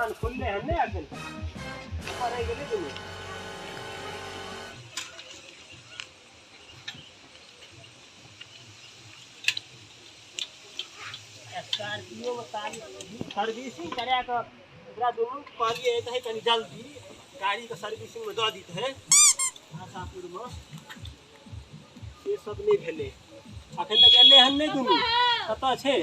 दोकान खुलले हन नहि अखन कतऽ रहि गेलै दुनू स्कॉर्पियो में तारी सर्विसिंग करा कऽ ओकरा दुनू कहलियै एतै कनि जल्दी गाड़ीके सर्विसिंग में दऽ दितै आशापुरमे से सब नहि भेलै अखन तक एलै हन नहि दुनू कतऽ छै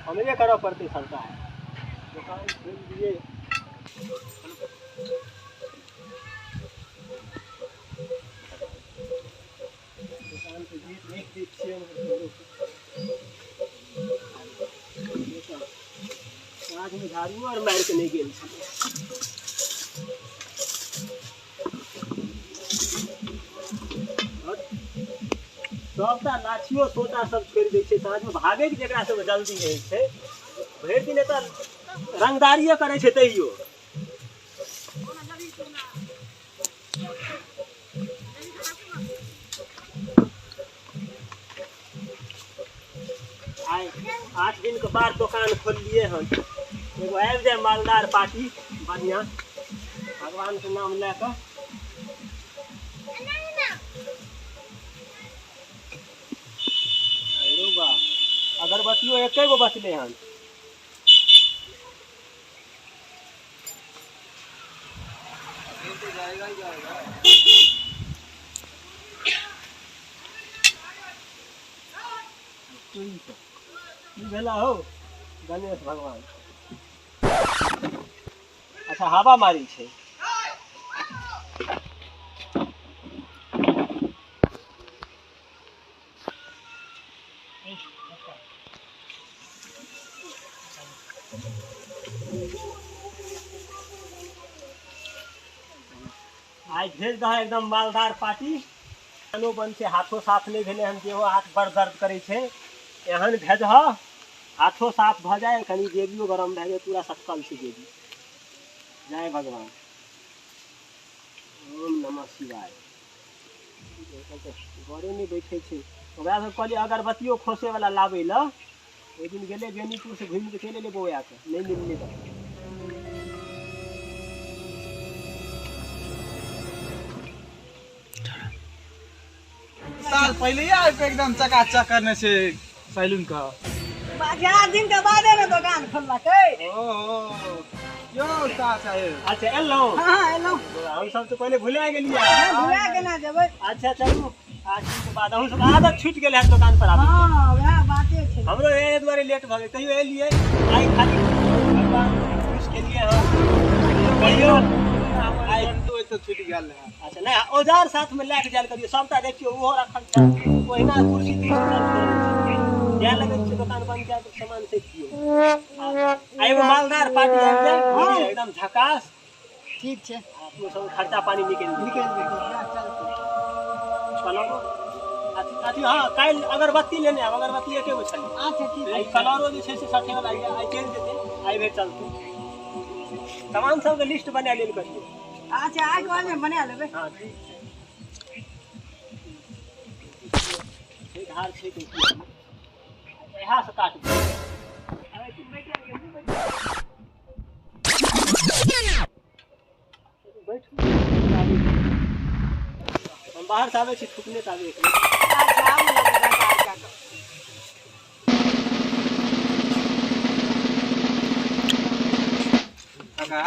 हमरे करऽ पड़तै सबटा दोकान खोलि दियै दोकान के गेट राखि दै छियै साँझमे झाड़ू आर मारि कऽ नहि गेल छलै सबटा लाठियो सोटा सब छोड़ि दै छै साँझमे भागैके जकरा सबके जल्दी रहै छै भरि दिन एतऽ रंगदारिये करै छै तैयो आइ 8 दिन के बाद दोकान खोललिए हन एगो आबि जाय मालदार पार्टी बढ़िआँ भगवान के नाम लए कऽ अरे बा अगरबत्तियो एके गो बचले हन की भेला हो गणेश भगवान अच्छा हवा मारी छै आइ भेज दह एकदम मालदार पार्टी कानो बंद छै हाथो साफ नहि भेलै हन देहो हाथ बड़ दर्द करै छै एहन भेजह हाथो साफ भऽ जाय कनि जेबियो गरम भए जाय पूरा सटकल छै जेबी जय भगवान ओम नमः शिवाय घरे नहि बैठै छै ओकरा सब कहलियै अगरबत्तियो खोसे वाला लाबै लए ओहि दिन गेलै बेनीपुर से घुमि कऽ चलि एलै बौआ के नहि मिललै तऽ साल पहले ही आबि कऽ एकदम चकाचक करने छै सैलून का 4 दिन के बादे ने दोकान खोललकै ओ यौ साह साहेब अच्छा एलहुँ हाँ एलहुँ हम सब तऽ पहिले भुला गेलियै भुला केना जेबै अच्छा चलू 8 दिन के बाद अहूँ सब आदत छूटि गेल है दोकान पर आबि हाँ वएह बाते छै हमरो एहि दुआरे लेट भऽ गेल तैयो एलियै आइ खाली भगवान खुश केलियै हन कहियो आइ घंटो एतऽ छूटि गेल रहै अच्छा नहि औजार साथमे लए कऽ जायल करियौ सबटा देखियौ ओहो रखल छै ओहिना कुर्सी तुर्सी सब छोड़ल छै जाय लगै छै दोकान बंद कए कऽ सामान से दियौ आ एगो मालदार पार्टी आबि जाय बुझलियै एकदम झकास ठीक छै आ अपनो सब खर्चा पानी निकलि जेतै निकलि जेतै वएह चलतै कलरो अथी अथी हँ काल्हि अगरबत्ती लेने आब अगरबत्ती एके गो छलै अच्छा ठीक आ ई कलरो जे छै से सठे वला आइ चलि जेतै आइ भरि चलतै सामान सबके लिस्ट बना लेल करियौ अच्छा आइ कहलियै बना लेबै हँ ठीक छै छै धार छै तऽ इएह से काट दियौ। बैठू हम बाहर से आबै छी थुकने तऽ आबै एक मिनट। अच्छा आबू ने दोकान जा कऽ काका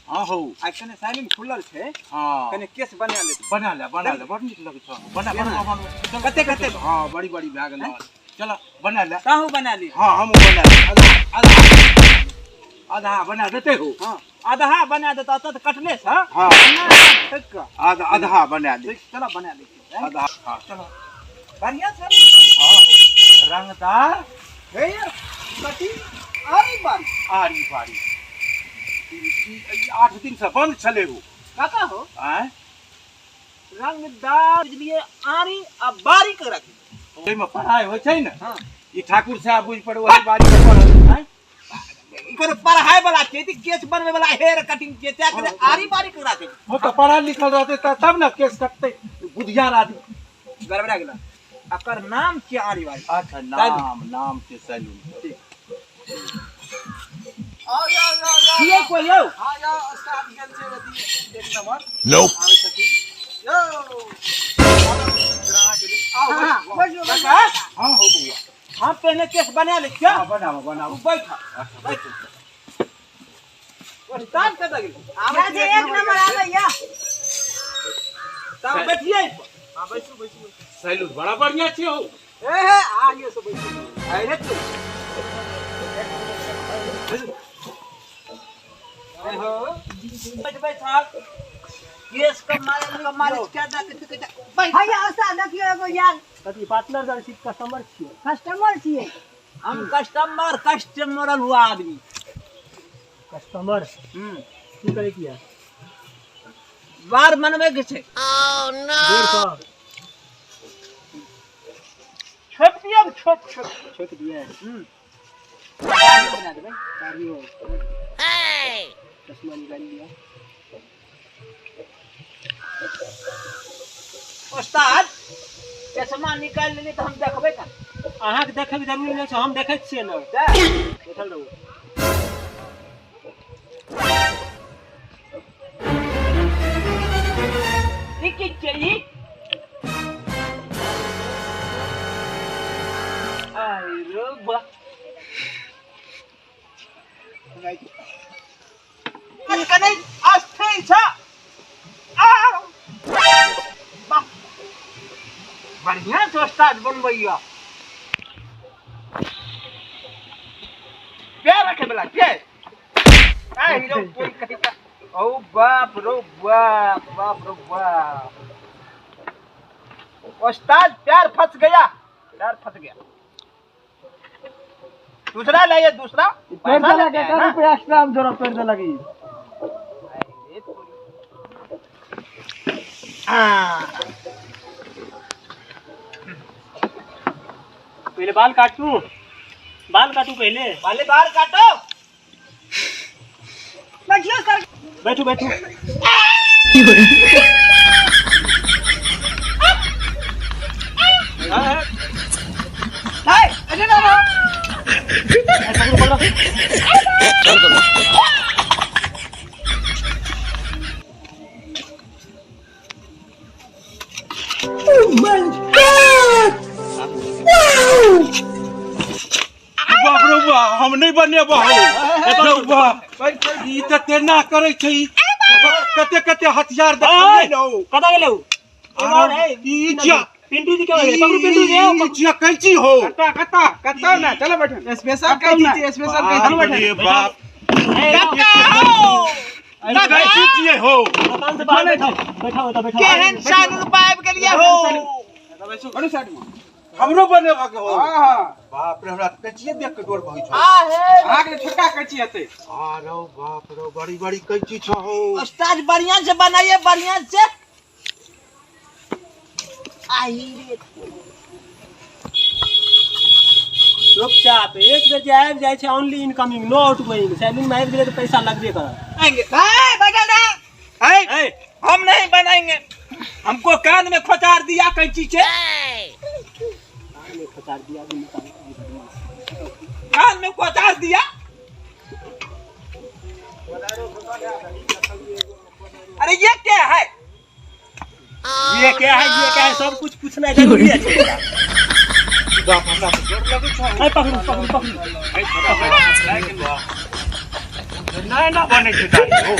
हाँ हौ आइ कने सैलून खुलल छै हाँ कने केश बना ले बना ले बना ले बड़ नीक लगै छौ बना बना बना कते कते हाँ बड़ी बड़ी भए गेल चलो बना ले कहूँ बना ली हाँ हम बना ले आधा आधा आधा बना देते हो हाँ आधा बना देता तऽ कटले छ हाँ ठोकि कऽ आधा आधा बना ले चलो बना लै छी आधा हाँ चलो बढ़िया छै हाँ रंगदार हे यार कटी आरी बारी आरी बारी ई 8 दिन से बंद छले हो काका हो आँय रंगदार बुझलिए आरी आ बारी के रखी ओहिमे पढ़ाइ होइ छै ने हाँ। ई ठाकुर साहब बुझि पड़े ओही बारी के पढ़ल आँय ई कोनो पढ़ाई वाला छै ई केश बनवे वाला हेयर कटिंग के तै के आरी बारी के राखै हो तऽ पढ़ल लिखल रहतै तऽ तब ने केस कटतै बुधियार आदमी गड़बड़ा गेला एकर नाम छियै आरी बारी अच्छा नाम नाम छै सैलून ठीक। आओ यौ यौ यौ। किए कोई यौ? हाँ यौ उस्ताद गेल छै अथी एक नंबर। Nope. आबै छथिन यौ। आओ। हाँ, बैठियो, बैठियो। काका, हाँ हो बौआ। हम पहिने केस बना लै छियै। हाँ, बनाबो बनाबो। तू बैठ। बैठू। उस्ताद कतऽ गेलै? आबै जा छै, एक नंबर आबैया। तब बैठिए। हाँ बैसू बैसू बैसू। सैलून बड़ा बढ़िया छै हो। ए हे आइए से बैठिए। अरे तू बैठ बैठ। केस के मारे के मालिश क्या दा के के बैठ। हैया उस्ताद देखियो एगो यार। कथी पार्टनर छी कस्टमर छियै? कस्टमर छियै। हम कस्टमर कस्टमर हुआ आदमी। कस्टमर की करे किया? बार मनवे के छै। 150 छोप दियौ, छोप छोप छोप दियै। बना देबै। दाढ़ी हो। चश्मा निकालि लिअ। उस्ताद चश्मा निकालि लेली तऽ हम देखबै कन? अहाँके देखैके जरूरी नहि छै, हम देखै छियै ने। बैठल रहू। ई की छै ई? आइ रो बा। कने अस्थिर छ। आ वाह, बढ़िया छै उस्ताद बनबैया। पैर रखे वाला के आ हीरो कोई कही का। ओ बाप रो बाप, बाप रो बाप। उस्ताद पैर फंस गया, पैर फंस गया। दूसरा लाइए, दूसरा पैसा लेके आए ना। रुपया एक्स्ट्रा हम जोड़ा पेड़ लगी। पहले बाल काटू, बाल काटू पहले। पहले बाल काटो। बैठियो सर। बैठू बैठू। हाय अरे ना ना। पकड़ो पकड़ो। बाप रे बा, हम नहीं बनेबो हो। रौ बा, ई तऽ तेना करै छै ई। कते कते हथियार देखलियै ने हो। कतऽ गेलै उ? एगो और है। ई चिया पिंटू जी के गेलै? पकड़ू पिंटू जी। ई चिया कैची हो। कत्ता कत्ता कत्ता ना चलो बैठो। स्पेशल कैची छी, स्पेशल कैची। बाप रे बाप, काका हो। कैची छियै हो। दुकान से बाहर बैठाओ, बैठाओ तऽ बैठाओ। केहन साल रुपा आबि गेलियै हो। बैठो साइड में। हमरो बनेबा के हो। हां हां। बाप रे, हमरा कैचिए देख के डर भइ छै। आ हे अहाँ के छोटका कैची हेतै। आ रौ बाप रौ, बड़ी बड़ी कैची छ हो। उस्ताद बढ़िया से बनाइए, बढ़िया से। आई रे। चुपचाप एक बेर जे आबि जाइ छै, only incoming no outgoing. Saloon में आबि गेलै तऽ पैसा लगबे करत। आएंगे भाई, बैठल रह। ए, हम नहीं बनाएंगे, हमको कान में खोचार दिया कैंची से। कान में खोचार दिया, अभी निकाल, अभी बदमाश। कान में खोचार दिया। अरे ये क्या है? ये क्या है, ये क्या है, सब कुछ पूछना जरूरी है। बाप, हमरा तऽ डर लगै छै। ए, पकड़ू पकड़ू पकड़ू। नहि ना बनै छै दाढ़ी हो।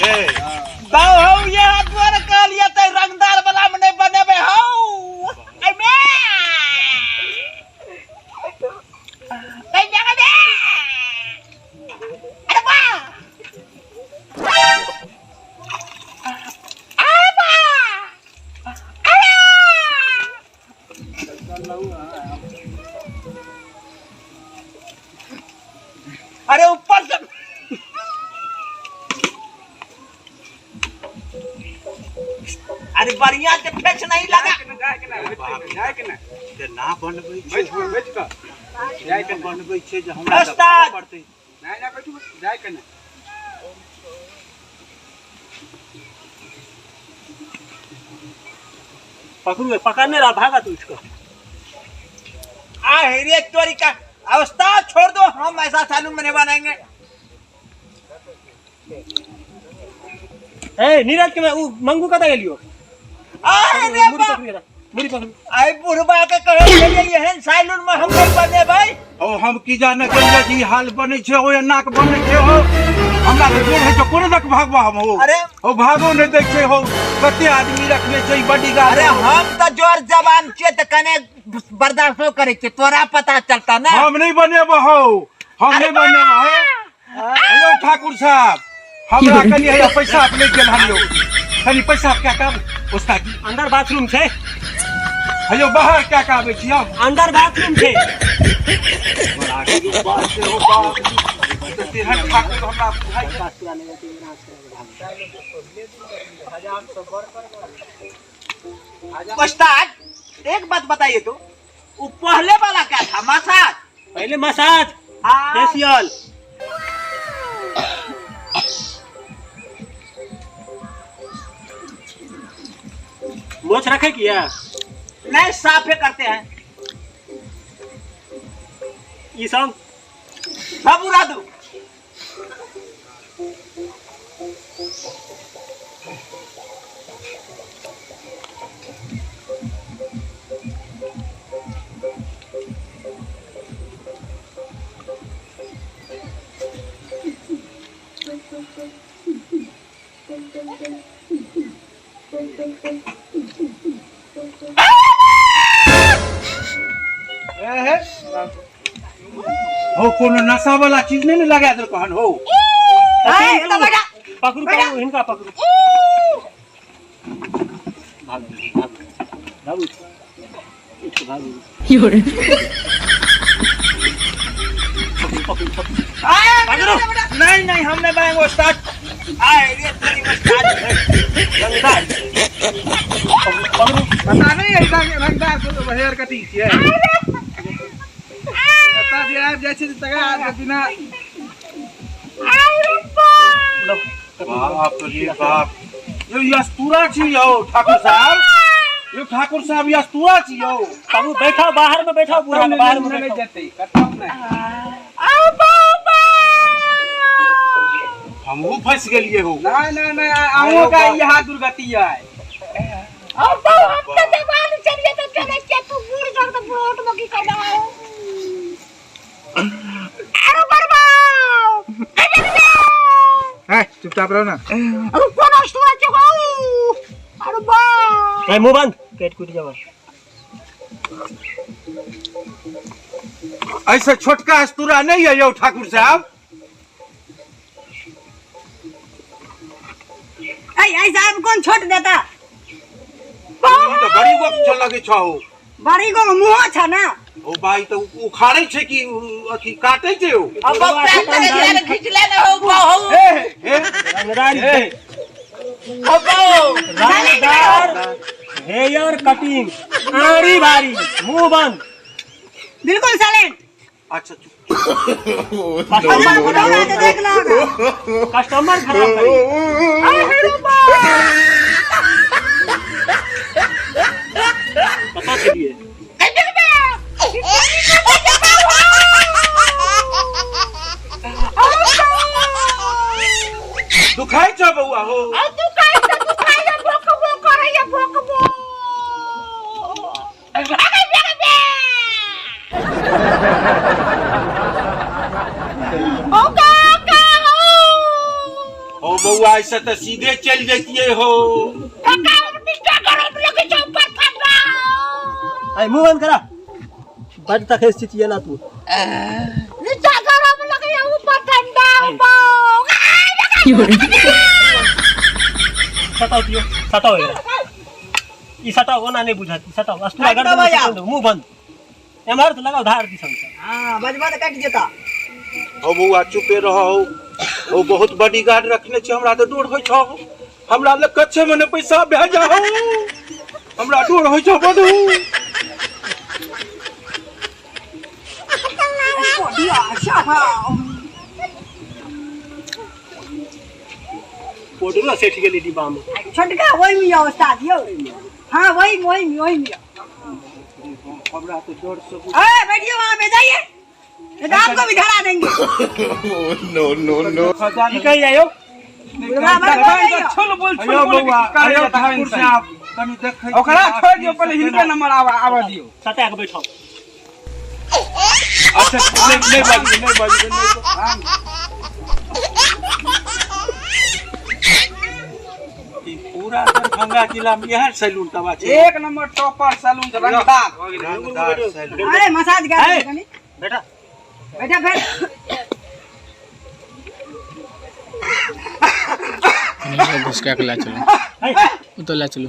ये बाऊ हौ, ये हाथ द्वारा कहलिए ते रंगदार वाला में नहीं बनेबे हौ। अरे नहीं जगह दे। अरे बा अरे बा अरे। अरे ऊपर से अरे बढ़िया से फेच नहीं लगा। जाय के ना, जाय के ना, ते ना बनबै छै। बैठ के बैठ के जाय के ना। बनबै छै जे हमरा तऽ उस्ताद। पड़तै। नहीं ना बैठू, जाय के ना। पकड़ू, पकड़ने रहा, भागा तू इसको। आ रे तोरी का। अब उस्ताद छोड़ दो, हम ऐसा सैलून में नहीं बनाएंगे। ए नीरज के उ मंगू कतऽ गेलियो? अरे रे मुड़ी बाप, पकड़ि राख, मुड़ी पकड़ि। आई बुढ़बा के कहे छलियै एहन सैलून में हम नहीं बनेबै। ओ हम की जाने गेलियै जे ई हाल बनै छै ओ एना के बनै छै हो। हमरा तऽ गोड़ होइ छै कोनो दक भागबा हम हो। अरे। ओ भागो नहि दै छै हो, कते आदमी रखने छै बॉडीगार्ड। अरे हम तऽ जोर जवान छियै तऽ कने बर्दाश्तो करै छियै, तोरा पता चलता ना। हम नहीं बनेबो हो, हम नहीं बनेबो हे। हेलो ठाकुर साहब, हमरा कनी हैया पैसा अपने गेल हन यौ, कनी पैसा क्या काम उस्ताद जी। अंदर बाथरूम छै। हेलो बाहर क्या का आबै छी हम? अंदर बाथरूम छै। बड़ा गरीब बात छै हो बाप। तऽ तेहन ठाकुर हमरा बुझाइ छै। उस्ताद एक बात बताइए तो, वो पहले वाला क्या था? मसाज? पहले मसाज, हाँ। फेशियल। मोछ रखे किया? नहीं, साफे करते हैं। ई सब? सब उड़ा दो। हो कोनो नशा वाला चीज नहीं ने लगा देलको हन हो। पकड़ू पकड़ू हिनका पकड़ू। भागू भागू भागू उठो भागू। पकड़ू पकड़ू पकड़ू। पकड़ो। नहीं नहीं हम नहीं बनाएंगे उस्ताद। आए रे तेरी उस्ताद। रंगदार पकड़ू। पता नहीं एहि रंग रंगदार हेयर कटिंग छियै। एतऽ जे आबि जाइ छै तकरा आबि बिना। बाप रे बाप, यो यस्तूरा छी यौ ठाकुर साहब, यो ठाकुर साहब यस्तूरा छी यौ। बाबू बैठो बाहर में, बैठो बूढ़ा के बाहर में नहि बैठो। जेतै कतौ नहि। हमहूँ फंसि गेलियै हो। नहि नहि नहि, अहूँ के इएह दुर्गति अइ। चुपचाप रहो ना। ए मुंह बंद, पेट कूट जावा। ऐसे छोटका अस्तूरा नहीं है यौ ठाकुर साहब। ऐ साहब कौन छोट देता? ई तऽ बड़ी गप छल लगै छौ। बड़ी गो मुँह छ ना। ओ भाई तऽ उखाड़ै छै कि अथी काटै छै ओ? अब बाप रे, खींच ले ना हो बहु। हे हे रंगदार हे। अब रंगदार हेयर कटिंग आड़ी बारी मुंह बंद। बिल्कुल साइलेंट। अच्छा चुप। कस्टमर बुढ़ौना के देख लो। कस्टमर खराब करी। कतऽ छलियै? दुखाइ छौ बौआ हो? हो बौआ ऐसे तऽ सीधे चलि जैतियै हो। ऐ मुंह बंद करा। बड तखे स्थिति ना तू। सताओ दियो, सताओ एकरा। ई सताओ ओना नहि बुझत, ई सताओ अस्तूरा काटि गर्दन में देबै सटल दो, मुंह बंद। एम्हर तऽ लगाओ धार दिसन से। हाँ, बजबा तऽ कटि जेता। हो बौआ चुपे रहो। ओ बहुत बॉडीगार्ड रखने छै, हमरा तऽ डर होइ छौ। हमरा लग कच्छे में ने पैसा भए जाओ, हमरा डर होइ छौ बड। पाउडरो सठि गेलै डिब्बा में। छोटका ओहि में यौ उस्ताद यौ। हाँ वही में, वही में, वही में। हमरा तऽ डर से ए बैठिए वहाँ पे जाइए। नहीं तो आपको भी धरा देंगे। की कही जायो? बुढ़वा बड़ बोलैया। छुल बोल छुल अयो बोल बौआ, करे अयो तखन ठाकुर से। साहब, कनी देखै छी। ओकरा छोड़ि दियौ, पहिले हिनके नंबर आवा आवा दियौ। सटा के बैठाओ। अच्छा, नहीं नहीं बाजू, नहीं बाजू, नहीं बाजू। ई पूरा दरभंगा जिला में इएह सैलून तबा छै। एक नंबर टॉपर सैलून के रंगदार। रंगदार सैलून। अरे मसाज कर ए। कनी। बेटा। बैठा फिर। घुसका के ला चलो, वो तो ला चलो।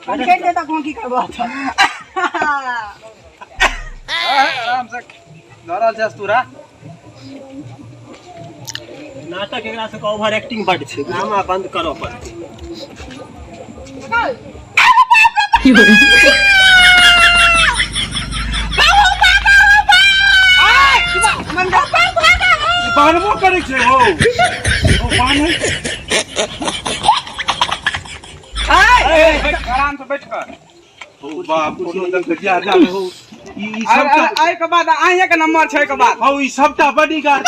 हम कह देता कौन की करबो तो। आराम से धरल छै तोरा। नाटक एकरा सबके ओवर एक्टिंग बड छै, ड्रामा बंद करऽ पड़तै। ई बान्हबो करै छै हौ। ओ बान्है छै। आराम से बैठ कर। हौ बाप, कोनो दरगजिया जा हौ। ई ई सबटा एहि के बाद अहींके नंबर छै, एहिके बाद। हौ, ई सबटा बॉडीगार्ड।